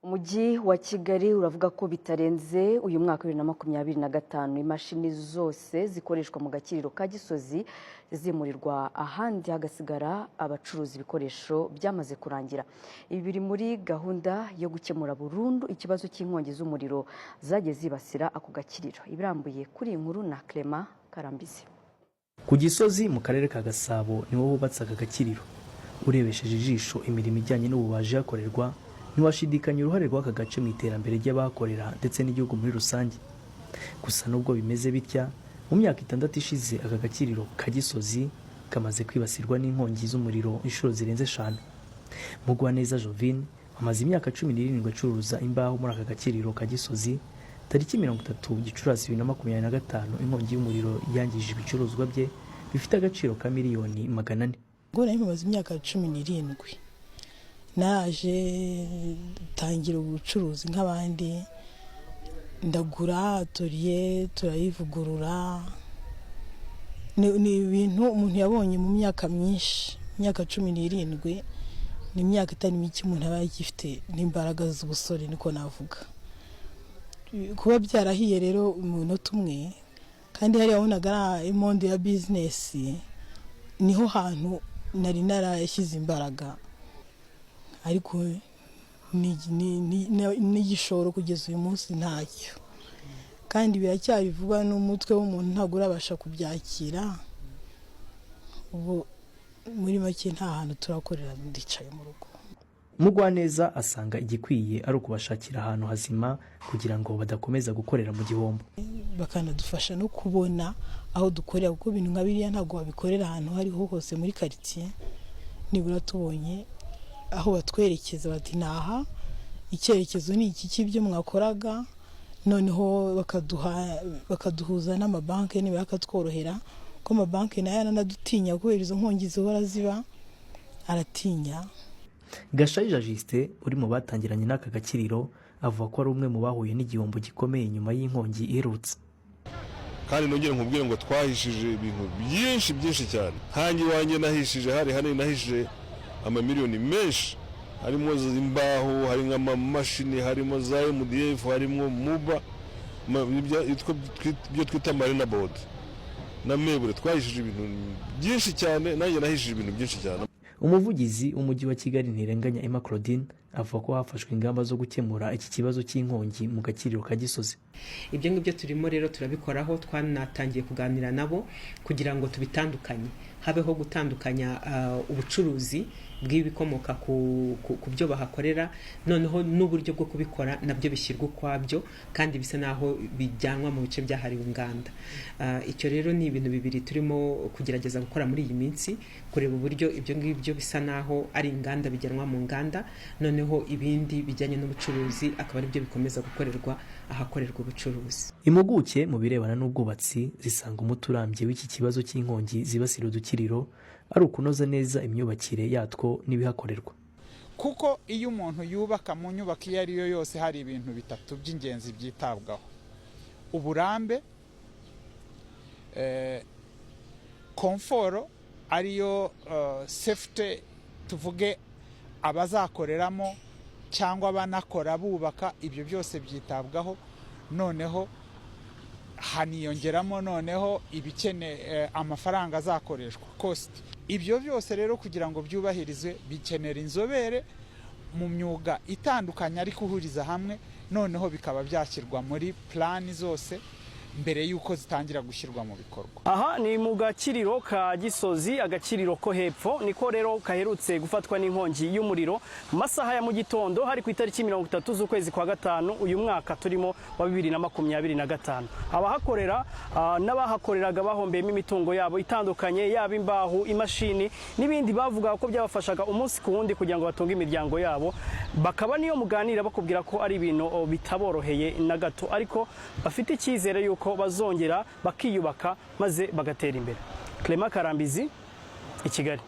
Umujyi wa Kigali uravuga ko bitarenze uyu mwaka 2025 imashini zose zikoreshwa mu gakiriro ka Gisozi zimurirwa ahandi, hagasigara abacuruza ibikoresho byamaze kurangira. Ibi biri muri gahunda yo gukemura burundu ikibazo cy'inkongi z'umuriro zagiye zibasira ako gakiriro. Ibirambuye kuri iyi nkuru na Clement Karambizi. Ku Gisozi mu Karere ka Gasabo niho hubatse aka gakiriro. Urebesheje ijisho imirimo ijyanye n'ububaji ihakorerwa, ntiwashidikanya uruhare rw'aka gace mu iterambere ry'abahakorera ndetse n'igihugu muri rusange. Gusa nubwo bimeze bitya, mu myaka 6 ishize aka gakiriro ka Gisozi kamaze kwibasirwa n'inkongi z'umuriro inshuro zirenze eshanu. Mugwaneza Jovine amaze imyaka 17 acuruza imbaho muri aka gakiriro ka Gisozi. Tariki 30 Gicurasi 2025, inkongi y'umuriro yangije ibicuruzwa bye bifite agaciro ka miliyoni 400. Ubwo nari maze imyaka 17, naje tangira ubucuruzi nk'abandi, ndagura atelier turayivugurura. Ni ibintu umuntu yabonye mu myaka myinshi. Imyaka 17 ni imyaka itari mike, umuntu aba agifite n'imbaraga z'ubusore, niko navuga. Kuba byarahiye rero umunota umwe, kandi hariya wabonaga ari monde ya business, niho hantu nari narashyize imbaraga, ariko n'igishoro kugeza uyu munsi ntacyo, kandi biracyari vuba, n'umutwe w'umuntu ntabwo urabasha kubyakira. Ubu muri make nta hantu turakorera, ndicaye mu rugo. Mugwaneza asanga igikwiye ari ukubashakira ahantu hazima kugira ngo badakomeza gukorera mu gihombo. Bakanadufasha no kubona aho dukorera, kuko ibintu nka biriya ntabwo wabikorera ahantu aho ariho hose muri karitsiye. Nibura tubonye aho batwerekeza bati: "Naha, icyerekezo ni iki cy'ibyo mwakoraga", noneho bakaduha, bakaduhuza n'amabanki, nibura akatworohera, kuko amabanki nayo aranadutinya kubera izo nkongi zihora ziba, aratinya. Gashayija Justin uri mu batangiranye n'aka gakiriro avuga ko ari umwe mu bahuye n'igihombo gikomeye nyuma y'inkongi iherutse. Kandi nongere nkubwire ngo twahishije ibintu byinshi byinshi cyane. Nkanjye iwanjye nahishije, hari hanini, nahishije amamiliyoni menshi, harimo imbaho, harimo amamashini, harimo za MDF, harimo muba ibyo twita marine board na meuble. Twahishije ibintu byinshi cyane, nanjye nahishije ibintu byinshi cyane. Umuvugizi w'Umujyi wa Kigali, Ntirenganya Emma Claudine, avuga ko hafashwe ingamba zo gukemura iki kibazo cy'inkongi mu gakiriro ka Gisozi. Ibyo ngibyo turimo rero turabikoraho, twanatangiye kuganira nabo kugira ngo tubitandukanye, habeho gutandukanya ubucuruzi bw'ibikomoka ku byo bahakorera, noneho n'uburyo bwo kubikora nabyo bishyirwa ukwabyo, kandi bisa n'aho bijyanwa mu bice byahariwe inganda. Icyo rero ni ibintu bibiri turimo kugerageza gukora muri iyi minsi, kureba uburyo ibyo ngibyo bisa n'aho ari inganda bijyanwa mu nganda, noneho ibindi bijyanye n'ubucuruzi akaba aribyo bikomeza gukorerwa ahakorerwa ubucuruzi. Impuguke mu birebana n'ubwubatsi zisanga umuti urambye w'iki kibazo cy'inkongi zibasira udukiriro ari ukunoza neza imyubakire yatwo n'ibihakorerwa. Kuko iyo umuntu yubaka mu nyubako iyo ari yo yose, hari ibintu bitatu by'ingenzi byitabwaho: uburambe, confort ariyo safety, tuvuge abazakoreramo cyangwa abanakora bubaka, ibyo byose byitabwaho. Noneho haniyongeramo noneho ibikene amafaranga azakoreshwa, cost. Ibyo byose rero kugira ngo byubahirizwe bikenera inzobere mu myuga itandukanye, ariko uhuriza hamwe, noneho bikaba byashyirwa muri plan zose mbere y'uko zitangira gushyirwa mu bikorwa. Aha ni mu gakiriro ka Gisozi, agakiriro ko hepfo, niko rero kaherutse gufatwa n'inkongi y'umuriro mu masaha ya mu gitondo, hari ku itariki 30 z'ukwezi kwa gatanu uyu mwaka turimo wa 2025. Abahakorera n'abahakoreraga bahombeyemo imitungo yabo itandukanye, yaba imbaho, imashini n'ibindi bavuga ko byabafashaga umunsi ku wundi kugira ngo batunge imiryango yabo. Bakaba niyo muganira bakubwira ko ari ibintu bitaboroheye na gato, ariko bafite icyizere yuko bazongera bakiyubaka maze bagatera imbere. Clement Karambizi i Kigali.